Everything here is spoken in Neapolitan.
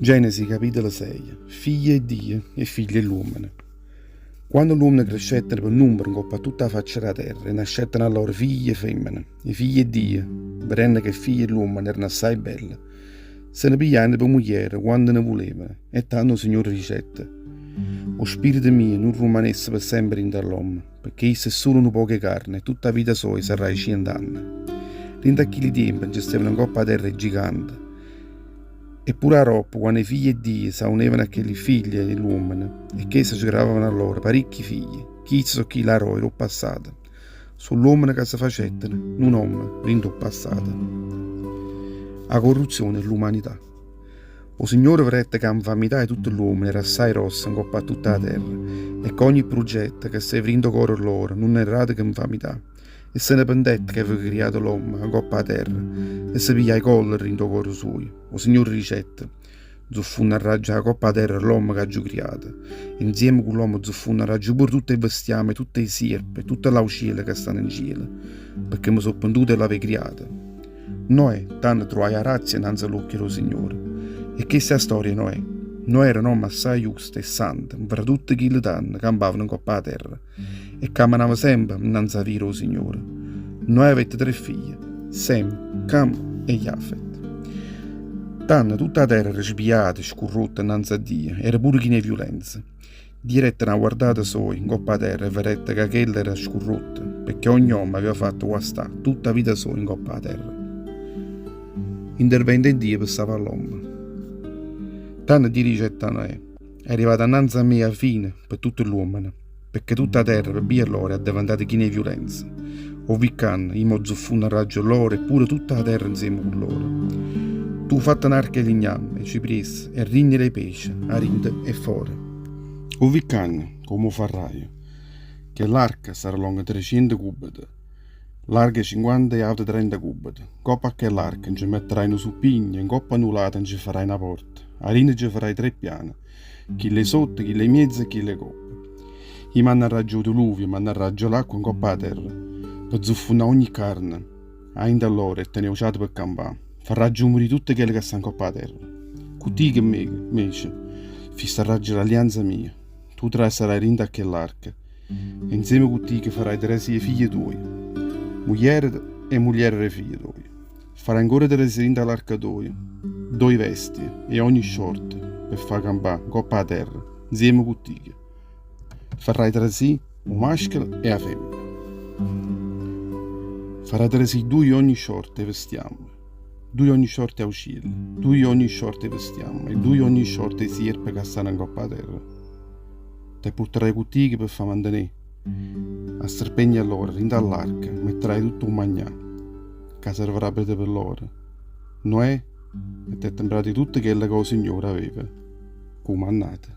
Genesi capitolo seje, Figlie 'e Dio e figlie 'e ll'uommene. Quanno ll'uommene crescettero pe nummero ncopp' a tutta 'a faccia d' 'a terra e nascettero a lloro figlie femmene, 'e figlie 'e Dio, vedenno ca 'e figlie 'e ll'uommene erano assaje belle, se ne pigliajeno pe mugliere quante ne vulevano, e tanno 'o Signore dicette, 'O spirito mio nun rummanesse pe sempe dint'a ll'ommo, pecché isso è sulo nu poco 'e carne e tutta 'a vita soja sarrà 'e cient'anne. Dint'a chilli tiempe nce stevano ncopp' 'a terra 'e gigante. E pure aroppo, quanno 'e figlie 'e Dio s'aunevano a chelli figlie 'e ll'uommene, e cheste ce cravavano a lloro paricchi figli, chisti so' chille aroje d' 'o passato. So' ll'uommene ca se facettero nu nomme dint' 'o passato. 'A corruzione 'e ll'umanità. O Signore vedette ca 'a 'nfamità 'e tutte ll'uommene era assaje grossa 'ncopp' a tutta 'a terra, e ca ogni prugetto ca steva dint' 'o core lloro nun era ato che 'nfamità. E se ne pentette che aveva criato l'ommo 'ncopp' 'a terra e se pigliaje collera dint' 'o core sujo. O Signore dicette, Zuffunnarraggio 'a copp' 'a terra l'ommo ch'aggio criato, e 'nzieme cu l'ommo zuffunnarraggio pure tutt' 'e bestiame, tutt' 'e sierpe e tutte l'aucielle ca stanno 'ncielo, pecché me so' pentuto 'e l'avè criato. Noè tanno truvaje 'a grazia 'nnanze all'uocchie d' 'o Signore. E chesta è 'a storia 'e Noè. Noè era n'ommo assaje justo e santo nfra tutte chille tanno campavano 'ncopp' 'a terra. E cammenava sempe 'nnanze 'a via d' 'o Signore. Noè avette tre figlie, Sem, Cam e Jafet. Tanno tutta 'a terra era sbiata e scurrotta 'nnanze a Dio, era pure china 'e viulenza. Dio dette na guardata soja 'ncopp' 'a terra e vedette ca chella era scurrotta, pecché ogne ommo aveva fatto guastà tutta 'a vita soja 'ncopp' 'a terra. Intervento 'e Dio pe salvà l'ommo. Tanno Dio dicette a Noè, È arrivata annanze a me 'a fine pe tutte ll'uommene, pecché tutta 'a terra pe bbia lloro è addeventata china 'e viulenza. O vi' ccanno, io mo zuffunnarraggio lloro e pure tutta 'a terra 'nzieme cu lloro. Tu fatte n'arca 'e lignamme, 'e cipriesse e rignele 'e pece 'a dinto e fore. O vi' ccanno, comme 'o farraje, chell'arca sarrà longa treciento cùbbete, Larga 50 e auta 30 cùbbete. Ncopp' a chell'arca nce metterai nu suppigno e ncopp' a nu lato nce farai na porta. A dinto nce farai tre piane, chillo 'e sotto, chillo 'e miezo e chillo 'e coppa. I' mannarraggio 'o diluvio, mannarraggio l'acqua ncopp' 'a terra, pe zuffunnà ogni carne 'a 'int' a lloro e tenè 'o ciato pe campà. Farraggio murì tutte chello ca sta ncopp' 'a terra. Cu tico 'mmece fissarraggio l'allianza mia, tu trasarrai dint' a chell'arca. E 'nzieme cu tico farai trasì 'e figlie tuoje, muglièreta e mugliera d' 'e figlie tuoje. Farai ancora trasì dint' 'a l'arca toja doje vestie 'e ogni sciorta pe fà campà 'ncopp' 'a terra 'nzieme cu tico. Farrai trasì 'o mascolo e 'a femmena. Farai trasì doje 'e ogni sciorta 'e vestiamme, doje 'e ogni sciorta 'e aucielle, doje 'e ogni sciorta 'e vestiamme e doje 'e ogni sciorta 'e sierpe ca stanno 'ncopp' 'a terra. Te purtarai cu tico pe fa mantenè 'a serpegna lloro dint' 'a ll'arca, metterai tutto 'o magnà ca servarrà pe te pe lloro. Noè mettette 'mpratica tutto chello ca 'o Signore aveva cumannato.